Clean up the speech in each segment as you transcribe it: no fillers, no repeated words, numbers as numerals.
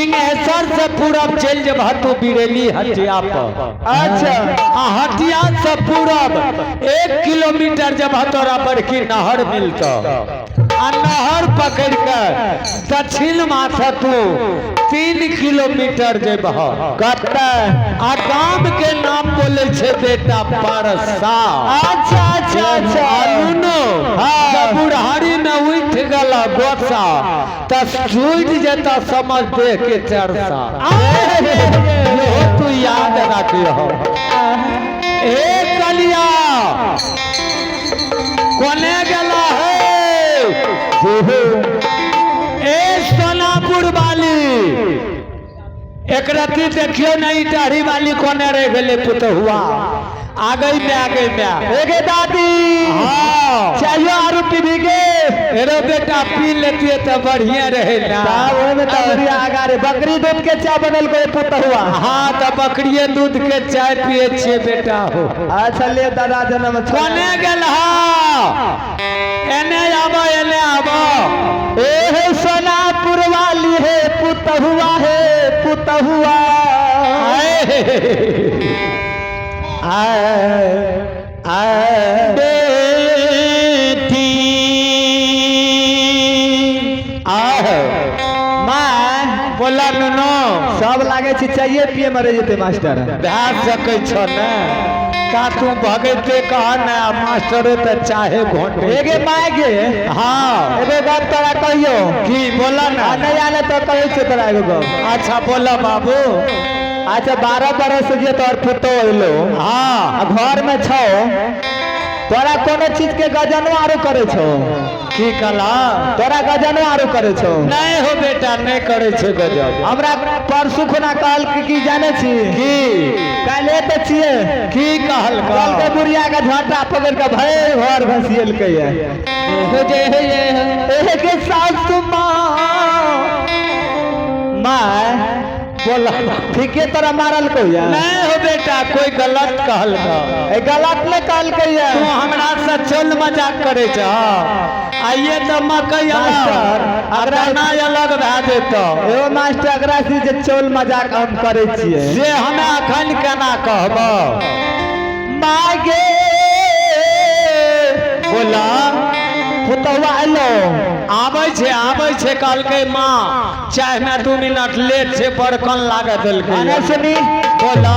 सिंहेश्वर से पूरब चलि जेबह तू बिरेली हटिया पर। अच्छा। आ हटिया से पूरब 1 किलोमीटर जब तोरा बड़की नहर मिलत, आ नहर पकड़ के दक्षिण माथे तू 3 किलोमीटर जेबह। कतऽ? आ गाम के नाम बोले छे बेटा परसा। अच्छा अच्छा अच्छा। नुनू, हाँ। जब बुढ़ारी में उठ गल गोसा त छूट जेता समझ देख के चरसा। इहो तू याद रखियो। ए कलिया कोने गेला है? ए सोनापुर वाली, एक रत्ती देखियो नहीं दाढ़ी वाली कोने रह गेले पुतहुआ। आ गई मैं, आ गई मैं। एगे दादी। हाँ। चाहिए आरू पीबी के? अरे बेटा पी लेती है तो बढ़िया रहे ना। साहब ओहिमे तऽ बढ़िया आगा रे बकरी दूध के चाय बनल को पुतहुआ। हाँ तो बकरिए दूध के चाय पिए छिए बेटा हो। अच्छा ले दादा जन्म कोने गेल हा? एने आबो, एने आबो। ए हे सोनापुर वाली हे पुतहुआ, हे पुतहुआ। आए आए बेटी आए माँ बोला नुनो। सब लागे छै चाइए पिए मरे जेते मास्टर। भए सकै छ ने का तू भगैते कह ने, आ मास्टरो तऽ चाहे घोंटे। एगे माय गे। हाँ। एगो गप तोरा कहियो। की बोला ना? आ नहीं आने तो कहै छै तोरा एगो गप। अच्छा बोला बाबू। अच्छा 12 बरस जे तोर पुतो अइलो। हाँ। आ घर में छौ, तोरा कोनो चीज के गजनो आरो करे छौ? की कहला? तोरा गजनो आरो करे छौ? नहीं हो बेटा, नहीं करे छे गजब। हमरा परसू खुना कहल की जाने छी? की? काल्हे तऽ छियै। की कहल? कहलकै बुढ़िया के झोंटा पकड़ के भरि घर घसियलकै। एहे के सासु माँ माँ बोला। ठीके तोरा मारल को या? नहीं हो बेटा, कोई गलत कहल का। ए गलत नहीं कहलकै या। तू हमरा से चल मजाक करे छ। आइए तो मकई अलग आ दाना अलग भए जेतौ। एगो मास्टर अकरा से जे चोल मजाक हम करे छियै से हमे अखन केना कहबो? माँ गे बोला। पुतहुआ एलो। आबै छै, आबै छै। कहलकै माँ चाय में 2 मिनट लेट छै, बड़कन लागऽ देलकै। आने सुनी। बोला।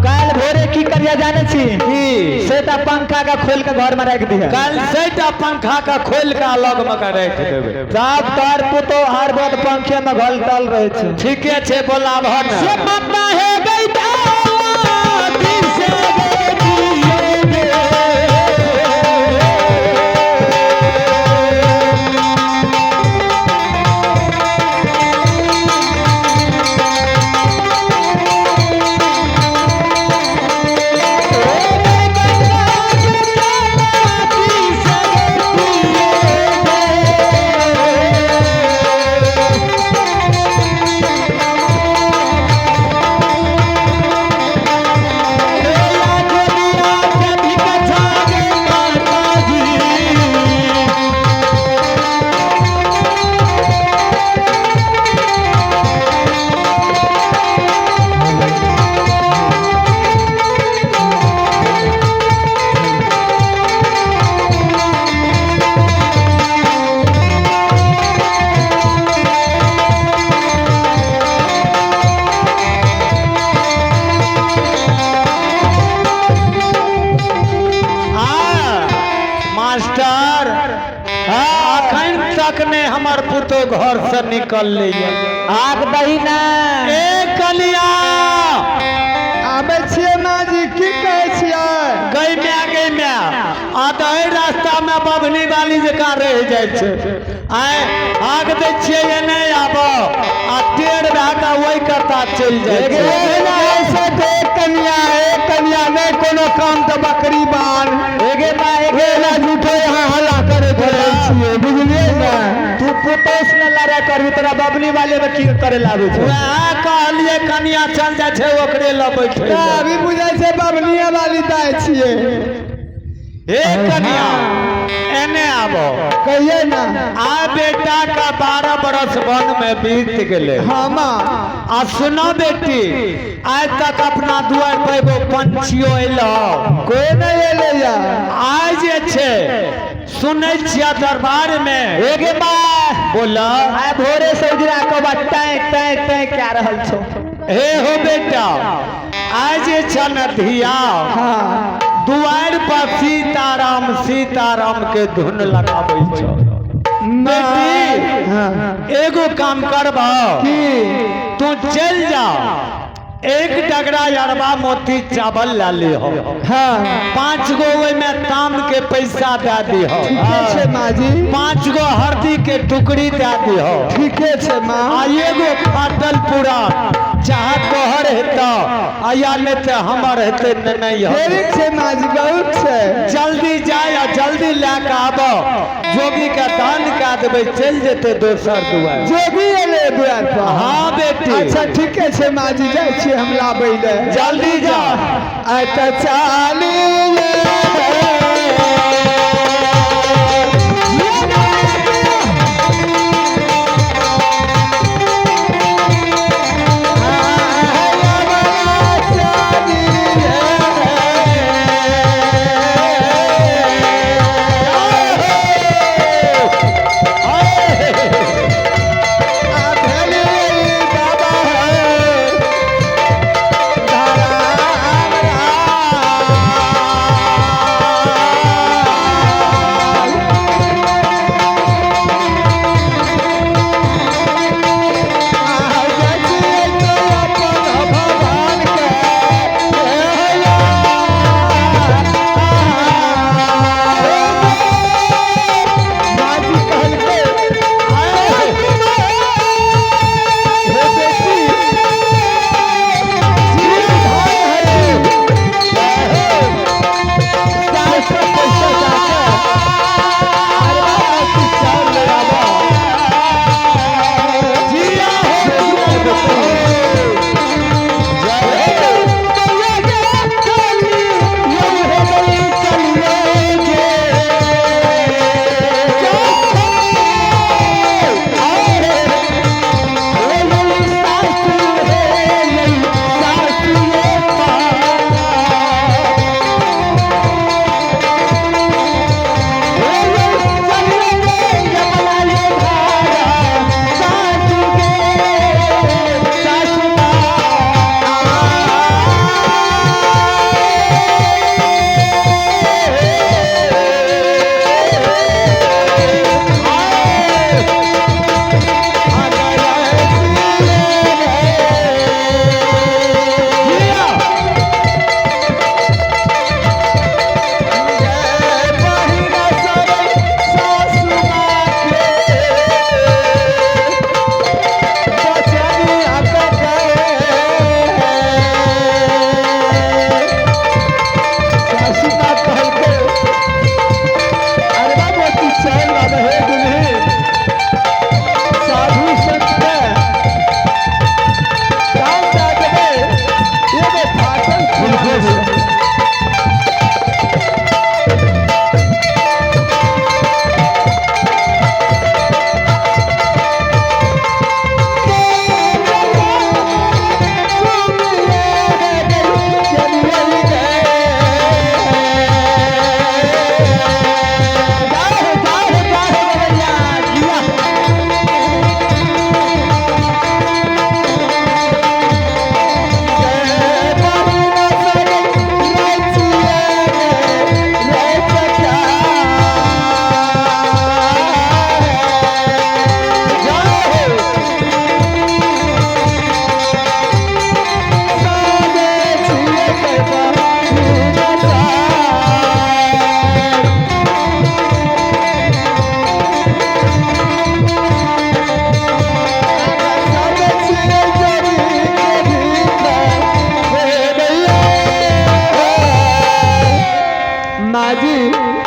काल्हि भोरे की करिया जाने छी? की? से टा पंखा के खोल के घर में राखि दिहे। काल्हि से टा पंखा के खोल के अलग में के राखि देबै। सब तोर पुतोह हर वक्त पंखे में घलटल रहै छै। ठीके छै, बोलाबह ने। से मम्मा हे गई दादी से मास्टर अखन तक ने हमर पुतो घर से निकललै। आग दही ना। ए कलिया आबै छियै माँ जी, की कहै छियै? गई म्या, गई म्या। आ तऽ एहि रास्ता में बभनी वाली जकाँ रहि जाइ छै। आय आग दै छियै या नहि आब, आ टेढ़ भए कऽ ओहि कता चलि जाइ छै। कनिया ए कनिया नहि कोनो काम तऽ बकरी बान। एगे माँ एगे एना झूठो यहाँ हल्ला करे रहै छियै, बुझलियै ने? तू पुतोस ने लड़ाई करबी, तोरा बबनी वाले में की करे लाबै छै? वएह कहलियै कनिया चल जाइ छै ओकरे लऽ बैठे। अभी बुझाइ छै बबनिया वाली दाइ छियै। हे कन्या, एने आबो। कहिए ना। आ बेटा का 12 बरस वन में बीत गेले। हाँ माँ। आ सुनो बेटी, आज तक अपना दुआर पर एगो पंछियो एलो? कोई नहीं एलै या। आज जे छै सुनै छियै दरबार में। एगे बा। बोला। आइ भोरे से उजरा कौआ तैं तैं तैं कए रहल छौ। हे हो बेटा, आज जे छ न धिया, हाँ। दुआर पर सीताराम सीताराम के धुन लगाबै छौ। बेटी, हाँ। एगो काम करबा। की? तू चल जा, एक डगरा अरबा मोती चावल ला ली हो। हाँ। 5 गो ओहिमे ताम के पैसा दे दी हो। ठीके छै माँ जी। 5 गो हल्दी के टुकड़ी दे दी हो। ठीके छै माँ। आ एगो फाटल पूरा चाहे तोहर हेतौ आ या नहि तऽ हमर हेतै तऽ नहि हो। ढेरिक छै माँ जी, बहुत छै। जल्दी जाय आ जल्दी लए कऽ आबो, जोगी के दान कए देबै, चलि जेतै दोसर दुआर। जोगी एलै दुआर पर? हाँ बेटी। अच्छा, ठीके छै माँ जी, जाइ छियै हम लाबै लए। जल्दी जा। आइ तऽ चाली।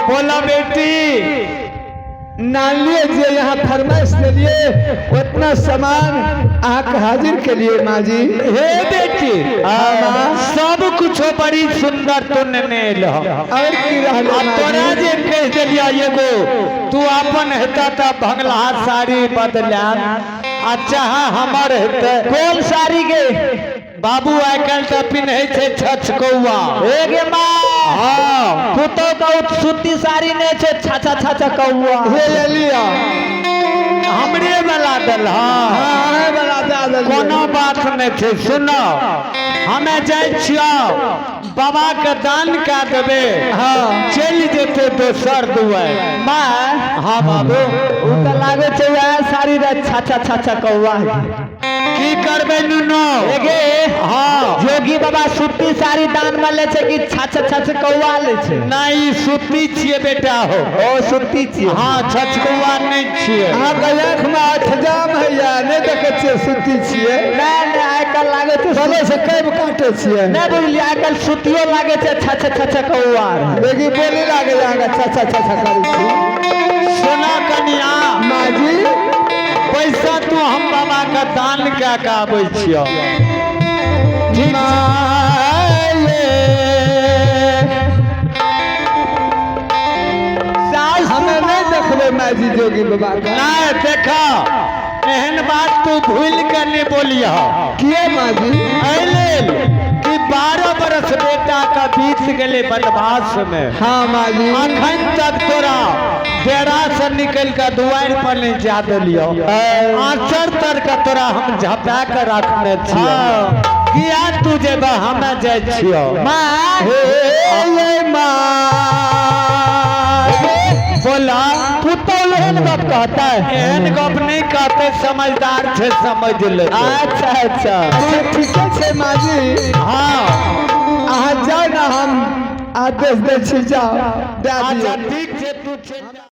बोला बेटी। नालिए जे यहाँ फरमाइश के लिए उतना सामान अहाँके हाजिर के लिए माँ जी। हे बेटी। बेटी, सब कुछो बड़ी सुंदर तू नेने एलह। और की रहले? आ तोरा जे कहि देलिया एगो, तू अपन हेता त भंगला साड़ी बदला, आ चाहे हमर हेतै। कोन साड़ी गे? बाबू आइ काल्हि तऽ पिन्है छै छछकौआ। हे गे माँ। हाँ। पुतोह के सूती साड़ी नहि छै, छाछा छाछा कौआ। हे ले लिया। हमरे वाला देल। हाँ। हाँ, वाला दए देलियै। कोनो बात नहि छै। सुनो, हमे जाइ छियौ, बाबा के दान कए देबै। हाँ। चलि जेतै दोसर दुआरि। माँ। हाँ बाबू। ओ तऽ लागै छै वएह साड़ी रह, छाछा छाछा कौआ। की करबै नुनू? हे गे। हाँ। जोगी बाबा सूती साड़ी दान में ले छै कि छाछा छाछा कौआ ले छै? नहि, ई सूती छियै बेटा हो। ओ सूती छियै? हाँ, छछकौआ नहि छियै। अहाँके आँखिमे अठजाम होइया, नहि देखै छियै सूती छियै? नहि नहि, आइ काल्हि लागै छै चलै से कैब काटै छियै। नहि बुझलियै, आइ काल्हि सूतियो लागै छै छाछा छाछा कौआ। देखी, बोली लागै अहाँके, छछा छछा करै छी। सुना कनिया। माँ जी। पैसा तू हम बाबा के दान कए के आबै छियौ। ठीक? सास। हमे नहि देखबै माँ जी जोगी बाबा के। नहि, देख, एहन बात तू भूल के नहीं बोलिह। किए माँ जी? एहि लेल कि 12 बरस बेटा का बीत गेलै वनवास में। हाँ माँ जी। अखन तक तोरा डेरा से निकल के दुआरि पर नहीं जा देलियौ। आंचर तर के तोरा हम झपा के रखने छियौ। किया तू जेबा? हमे जाइ छियौ। माँ। हे ये माँ। बोला। पुतोह एहन गप कहता है? एहन गप नहीं कहते, समझदार छै, समझ ले। अच्छा अच्छा। अच्छा, ठीके छै माँ जी। हाँ। अहाँ जाउ ने, हम आदेश दै छी, जाउ, दए अच्छा। दियौ। ठीक छै, तू चलि जा।